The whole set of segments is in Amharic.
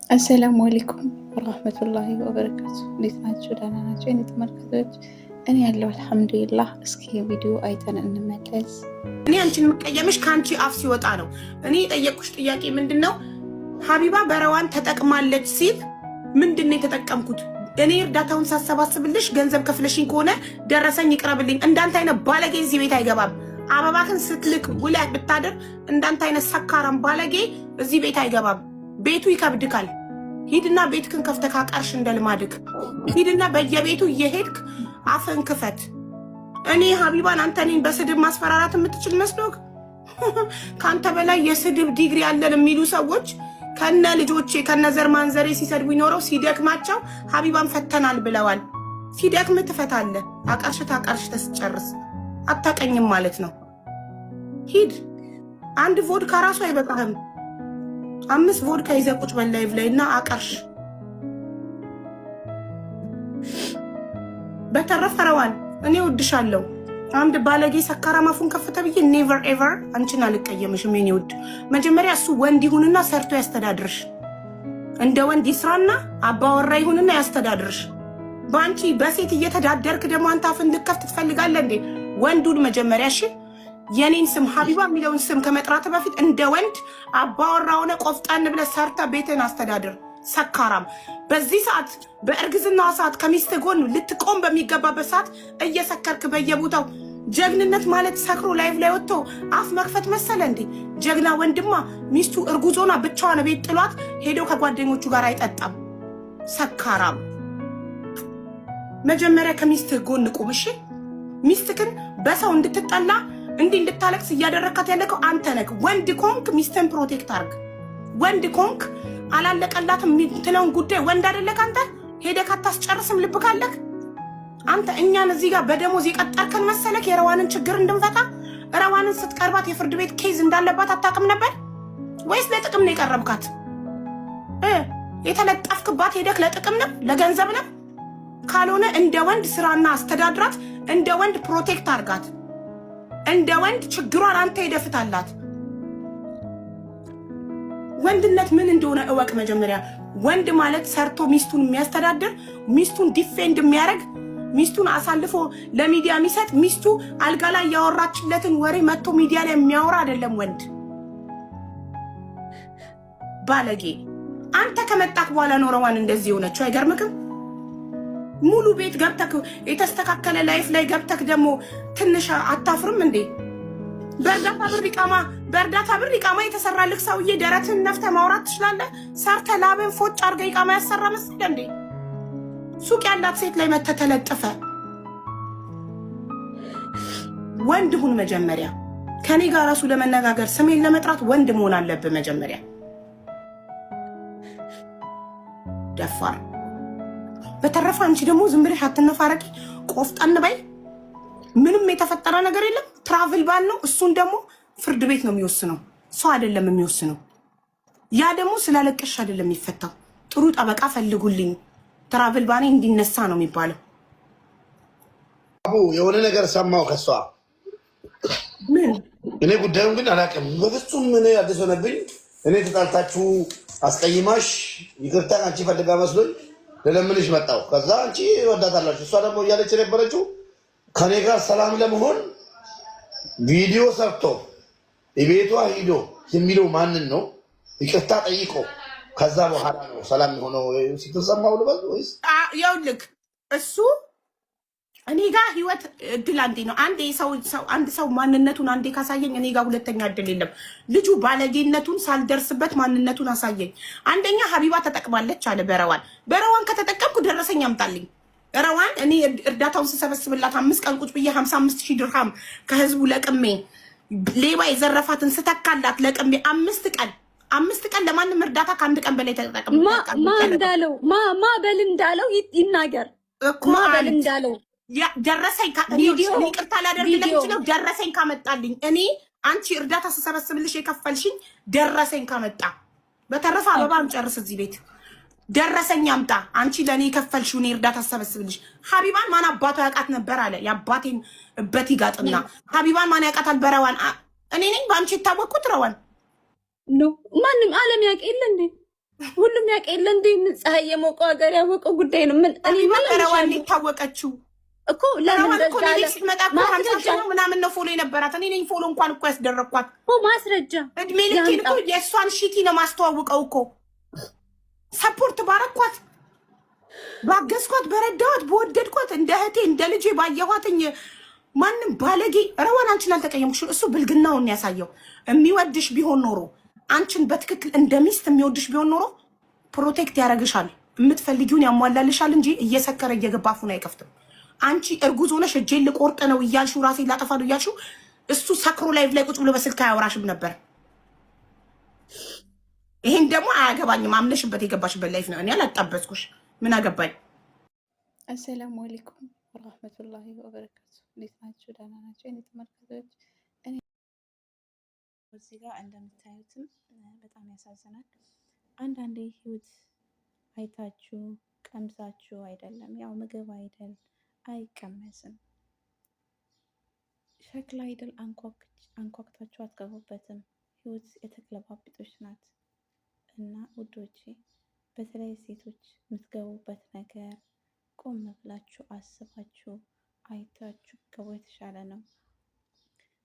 السلام عليكم ورحمة الله وبركاته። እንዴት ናችሁ? ደህና ናቸው የኔ ተመልካቾች? እኔ ያለው الحمد لله። እስኪ ቪዲዮ አይተን እንመለስ። እኔ አንቺን የምቀየምሽ ከአንቺ አፍ ሲወጣ ነው። እኔ የጠየቅኩሽ ጥያቄ ምንድን ነው? ሀቢባ በረዋን ተጠቅማለች ሲል ምንድን ነው የተጠቀምኩት? እኔ እርዳታውን ሳሰባስብልሽ ገንዘብ ከፍለሽኝ ከሆነ ደረሰኝ ይቅረብልኝ። እንዳንተ አይነት ባለጌ እዚህ ቤት አይገባም። አበባክን ስትልክ ውለህ ብታድር እንዳንተ አይነት ሰካራም ባለጌ እዚህ ቤት አይገባም። ቤቱ ይከብድካል። ሂድና ቤትክን ከፍተህ ካቀርሽ እንደ ልማድክ ሂድና በየቤቱ እየሄድክ አፍን ክፈት። እኔ ሀቢባን አንተ እኔን በስድብ ማስፈራራት የምትችል መስሎክ? ከአንተ በላይ የስድብ ዲግሪ አለን የሚሉ ሰዎች ከነ ልጆቼ ከነ ዘር ማንዘሬ ሲሰድቡ ይኖረው ሲደክማቸው ሀቢባን ፈተናል ብለዋል። ሲደክም ትፈታለህ። አቀርሽት አቀርሽተ ስጨርስ አታቀኝም ማለት ነው። ሂድ። አንድ ቮድካ ራሱ አይበቃህም። አምስት ቮድካ ይዘህ ቁጭ በል live ላይ እና አቀርሽ። በተረፈ ረዋን እኔ እወድሻለሁ። አንድ ባለጌ ሰካራም አፉን ከፈተ ብዬ never ever አንቺን አልቀየምሽም የኔ ውድ። መጀመሪያ እሱ ወንድ ይሁንና ሰርቶ ያስተዳድርሽ። እንደ ወንድ ይስራና አባወራ ይሁንና ያስተዳድርሽ። በአንቺ በሴት እየተዳደርክ ደግሞ አንተ አፍን ልከፍት ትፈልጋለህ እንዴ? ወንዱን መጀመሪያ እሺ። የኔን ስም ሀቢባ የሚለውን ስም ከመጥራት በፊት እንደ ወንድ አባወራ ሆነ ቆፍጠን ብለህ ሰርተህ ቤትህን አስተዳድር። ሰካራም በዚህ ሰዓት በእርግዝናዋ ሰዓት ከሚስት ጎን ልትቆም በሚገባበት ሰዓት እየሰከርክ በየቦታው ጀግንነት ማለት ሰክሮ live ላይ ወጥቶ አፍ መክፈት መሰለ እንዴ? ጀግና ወንድማ ሚስቱ እርጉዝ ሆና ብቻዋን ቤት ጥሏት ሄዶ ከጓደኞቹ ጋር አይጠጣም። ሰካራም መጀመሪያ ከሚስትህ ጎን ቁም። እሺ፣ ሚስትክን በሰው እንድትጠላ እንዲህ እንድታለቅስ እያደረግካት ያለከው አንተ ነህ። ወንድ ከሆንክ ሚስትህን protect አርግ። ወንድ ከሆንክ አላለቀላትም የምትለውን ጉዳይ ወንድ አይደለክ አንተ? ሄደህ አታስጨርስም? ልብ ካለክ አንተ እኛን እዚህ ጋር በደሞዝ የቀጠርከን መሰለክ የረዋንን ችግር እንድንፈታ? ረዋንን ስትቀርባት የፍርድ ቤት case እንዳለባት አታውቅም ነበር ወይስ ለጥቅም ነው የቀረብካት? የተለጠፍክባት ሄደክ ለጥቅም ነው ለገንዘብ ነው? ካልሆነ እንደ ወንድ ስራና አስተዳድራት፣ እንደ ወንድ protect አርጋት፣ እንደ ወንድ ችግሯን አንተ ሄደህ ፍታላት። ወንድነት ምን እንደሆነ እወቅ መጀመሪያ። ወንድ ማለት ሰርቶ ሚስቱን የሚያስተዳድር፣ ሚስቱን defend የሚያደርግ፣ ሚስቱን አሳልፎ ለሚዲያ የሚሰጥ፣ ሚስቱ አልጋ ላይ ያወራችለትን ወሬ መጥቶ ሚዲያ ላይ የሚያወራ አይደለም ወንድ። ባለጌ አንተ ከመጣክ በኋላ ነው ረዋን እንደዚህ የሆነችው። አይገርምክም? ሙሉ ቤት ገብተክ የተስተካከለ life ላይ ገብተክ ደግሞ ትንሽ አታፍርም እንዴ? በእርዳታ ብር إقامة የተሰራልክ ሰውዬ ደረትን ነፍተህ ማውራት ትችላለህ። ሰርተህ ላብን ፎጭ አድርገህ إقامة ያሰራ መሰለህ እንዴ? ሱቅ ያላት ሴት ላይ መተህ ተለጥፈ። ወንድ ሁን መጀመሪያ። ከኔ ጋር ራሱ ለመነጋገር ስሜን ለመጥራት ወንድ መሆን አለብህ መጀመሪያ። ደፋር። በተረፈ አንቺ ደግሞ ዝም ብለሽ አትነፋረቂ፣ ቆፍጠን በይ። ምንም የተፈጠረ ነገር የለም። Travel ban ነው። እሱን ደግሞ ፍርድ ቤት ነው የሚወስነው፣ ሰው አይደለም የሚወስነው። ያ ደግሞ ስላለቀሽ አይደለም የሚፈታው። ጥሩ ጠበቃ ፈልጉልኝ፣ travel ban ኤ እንዲነሳ ነው የሚባለው። አቡ የሆነ ነገር ሰማው ከሷ። ምን? እኔ ጉዳዩን ግን አላውቅም በፍጹም። እኔ አዲስ ሆነብኝ። እኔ ተጣልታችሁ አስቀይማሽ ይቅርታ አንቺ ፈልጋ መስሎኝ ልለምንሽ መጣሁ። ከዛ አንቺ ወዳታላችሁ፣ እሷ ደግሞ እያለች የነበረችው ከኔ ጋር ሰላም ለመሆን ቪዲዮ ሰርቶ ቤቷ ሂዶ የሚለው ማንን ነው? ይቅርታ ጠይቆ ከዛ በኋላ ነው ሰላም የሆነው ስትሰማው ልበል ወይስ? ይኸውልህ እሱ እኔ ጋር ህይወት እድል አንዴ ነው። አንዴ ሰው አንድ ሰው ማንነቱን አንዴ ካሳየኝ እኔ ጋር ሁለተኛ እድል የለም። ልጁ ባለጌነቱን ሳልደርስበት ማንነቱን አሳየኝ። አንደኛ ሀቢባ ተጠቅማለች አለ በረዋን። በረዋን ከተጠቀምኩ ደረሰኝ አምጣልኝ። ረዋን እኔ እርዳታውን ስሰበስብላት 5 ቀን ቁጭ ብዬ 55,000 ድርሃም ከህዝቡ ለቅሜ ሌባ የዘረፋትን ስተካላት ለቅሜ 5 ቀን 5 ቀን ለማንም እርዳታ ከአንድ ቀን በላይ ተጠቅም ማ እንዳለው ማ በል እንዳለው ይናገር እኮ ማ በል እንዳለው። ደረሰኝ ይቅርታ ላደርግለት ይችለው ደረሰኝ ካመጣልኝ። እኔ አንቺ እርዳታ ስሰበስብልሽ የከፈልሽኝ ደረሰኝ ካመጣ። በተረፈ አበባ አንጨርስ እዚህ ቤት። ደረሰኝ አምጣ። አንቺ ለእኔ የከፈልሽው እኔ እርዳታ ስሰበስብልሽ ሀቢባን ማን አባቷ ያውቃት ነበር አለ። የአባቴን እበት ይጋጥና ሀቢባን ማን ያውቃታል? በረዋን እኔ ነኝ በአንቺ የታወቅኩት ረዋን። No፣ ማንም አለም ያውቅ የለ እንዴ? ሁሉም ያውቅ የለ እንዴ? ምን ፀሐይ የሞቀው ሀገር ያወቀው ጉዳይ ነው። ምን እኔ ሀቢባ ምን በረዋን እልሻለሁ የታወቀችው እኮ ለምን ረዋን እኮ እንደዛ እኔ አለ? ቤት ስትመጣ እኮ 50 ማስረጃ ሺህ ነው ምናምን ነው follow የነበራት። እኔ ነኝ follow እንኳን እኮ ያስደረግኳት። እኮ ማስረጃ እድሜ ልኬን ያምጣ። እኮ የእሷን ሺቲ ነው ማስተዋውቀው እኮ። Support ባረኳት፣ ባገዝኳት፣ በረዳኋት፣ በወደድኳት፣ እንደ እህቴ እንደ ልጄ ባየኋትኝ ማንም ባለጌ ረዋን አንቺን አልተቀየምኩሽ። እሱ ብልግናውን ያሳየው። የሚወድሽ ቢሆን ኖሮ፣ አንቺን በትክክል እንደ ሚስት የሚወድሽ ቢሆን ኖሮ protect ያደርግሻል፣ የምትፈልጊውን ያሟላልሻል እንጂ እየሰከረ እየገባ አፉን አይከፍትም። አንቺ እርጉዝ ሆነሽ እጄን ልቆርጥ ነው እያልሽው፣ ራሴን ላጠፋ ነው እያልሽው እሱ ሰክሮ live ላይ ቁጭ ብሎ በስልክ አያወራሽም ነበር። ይሄን ደግሞ አያገባኝም። አምነሽበት የገባሽበት life ነው። እኔ አላጣበስኩሽ። ምን አገባኝ? السلام عليكم ورحمة الله وبركاته። እንዴት ናችሁ? ደህና ናቸው የኔ ተመልካቾች? እኔ እዚህ ጋር እንደምታዩትም በጣም ያሳዝናል። አንዳንዴ ህይወት አይታችሁ ቀምሳችሁ አይደለም፣ ያው ምግብ አይደል አይቀመስም፣ ሸክላ አይደል አንኳኩታችሁ አትገቡበትም። ህይወት የተገለባበጠች ናት እና ውዶቼ፣ በተለይ ሴቶች የምትገቡበት ነገር ቆም ብላችሁ አስባችሁ አይታችሁ ገቡ የተሻለ ነው።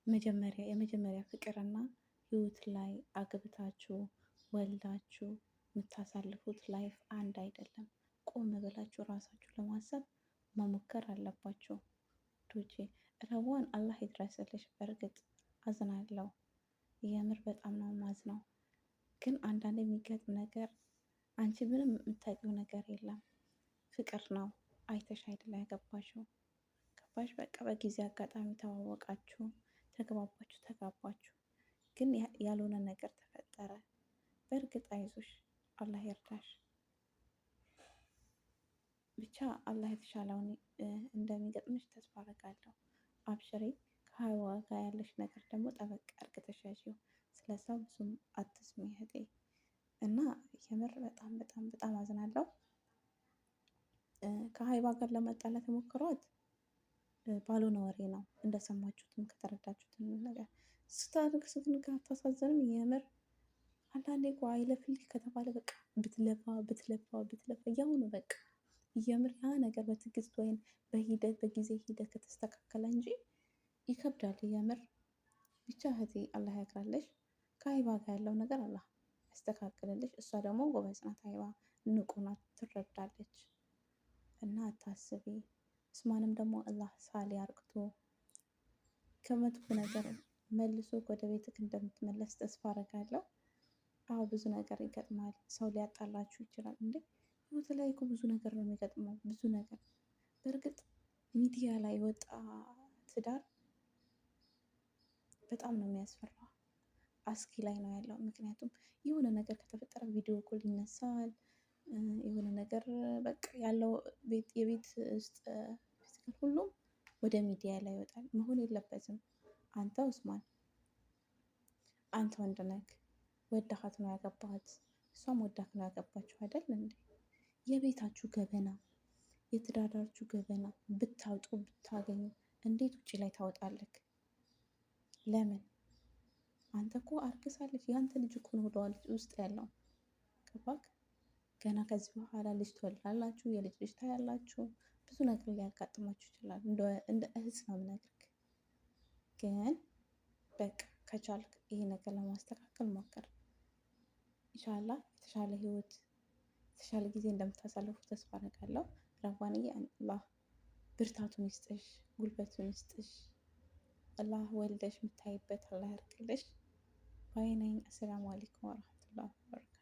መጀመሪያ የመጀመሪያ ፍቅርና ህይወት ላይ አግብታችሁ ወልዳችሁ የምታሳልፉት life አንድ አይደለም። ቆም ብላችሁ ራሳችሁ ለማሰብ መሞከር አለባችሁ። ውዶቼ፣ ረዋን አላህ ይድረስልሽ። በእርግጥ አዝናለሁ፣ የምር በጣም ነው ማዝነው። ግን አንዳንድ የሚገጥም ነገር አንቺ ምንም የምታውቂው ነገር የለም። ፍቅር ነው፣ አይተሽ አይደለ ያገባሽው። ገባሽ? በቃ በጊዜ አጋጣሚ ተዋወቃችሁ፣ ተግባባችሁ፣ ተጋባችሁ። ግን ያልሆነ ነገር ተፈጠረ። በእርግጥ አይዞሽ፣ አላህ ይርዳሽ። ብቻ አላህ የተሻለውን እንደሚገጥምሽ ተስፋ አደርጋለሁ። አብሽሪ። ከሀይዋ ጋር ያለሽ ነገር ደግሞ ጠበቅ አድርገሽ ያዢው። ስለ ሰው ብዙም አትስሚ እህቴ። እና የምር በጣም በጣም በጣም አዝናለሁ። ከሀይባ ጋር ለመጣላት የሞከሯት ባልሆነ ወሬ ነው። እንደሰማችሁትም ከተረዳችሁትም ነገር ስታደርግ ስትንጋ አታሳዝንም? የምር አንዳንዴ እኮ አይለፍልህ ከተባለ በቃ ብትለፋ ብትለፋ ብትለፋ ያው ነው በቃ። የምር ያ ነገር በትዕግስት ወይም በሂደት በጊዜ ሂደት ከተስተካከለ እንጂ ይከብዳል። የምር ብቻ እህቴ አላህ ያግራለሽ። ከሀይባ ጋር ያለው ነገር አላህ ያስተካክልልሽ። እሷ ደግሞ ጎበዝ ናት። ሀይባ ንቁ ናት፣ ትረዳለች። እና አታስቢ። ኡስማንም ደግሞ አላህ ሳሊ አርግቶ ከመጥፎ ነገር መልሶ ወደ ቤትክ እንደምትመለስ ተስፋ አረጋለሁ። አዎ ብዙ ነገር ይገጥማል። ሰው ሊያጣላችሁ ይችላል። እንዴ ህይወት ላይ እኮ ብዙ ነገር ነው የሚገጥመው፣ ብዙ ነገር። በእርግጥ ሚዲያ ላይ የወጣ ትዳር በጣም ነው የሚያስፈራ። አስጊ ላይ ነው ያለው። ምክንያቱም የሆነ ነገር ከተፈጠረ video call ይነሳል። የሆነ ነገር በቃ ያለው የቤት ውስጥ physical ሁሉም ወደ ሚዲያ ላይ ይወጣል። መሆን የለበትም። አንተ ኡስማን፣ አንተ ወንድ ነህ፣ ወዳሃት ነው ያገባሃት፣ እሷም ወዳህ ነው ያገባችሁ አይደል እንዴ? የቤታችሁ ገበና፣ የትዳራችሁ ገበና ብታውጡ ብታገኙ እንዴት ውጭ ላይ ታወጣለህ? ለምን? አንተ እኮ አርግሳለች። የአንተ ልጅ እኮ ነው ወደኋላ ውስጥ ያለው፣ ገባክ? ገና ከዚህ በኋላ ልጅ ትወልዳላችሁ፣ የልጅ ልጅ ታያላችሁ። ብዙ ነገር ሊያጋጥማችሁ ይችላል። እንደ እህት ነው የምነግርህ። ግን በቃ ከቻልክ ይሄ ነገር ለማስተካከል ሞክር። ኢንሻላህ የተሻለ ህይወት የተሻለ ጊዜ እንደምታሳልፉ ተስፋ አደርጋለሁ። ረዋንዬ አላህ ብርታቱን ይስጥሽ፣ ጉልበቱን ይስጥሽ። አላህ ወልደሽ የምታይበት አላህ ያርግልሽ። ባይ ነኝ። السلام عليكم ورحمة الله وبركاته።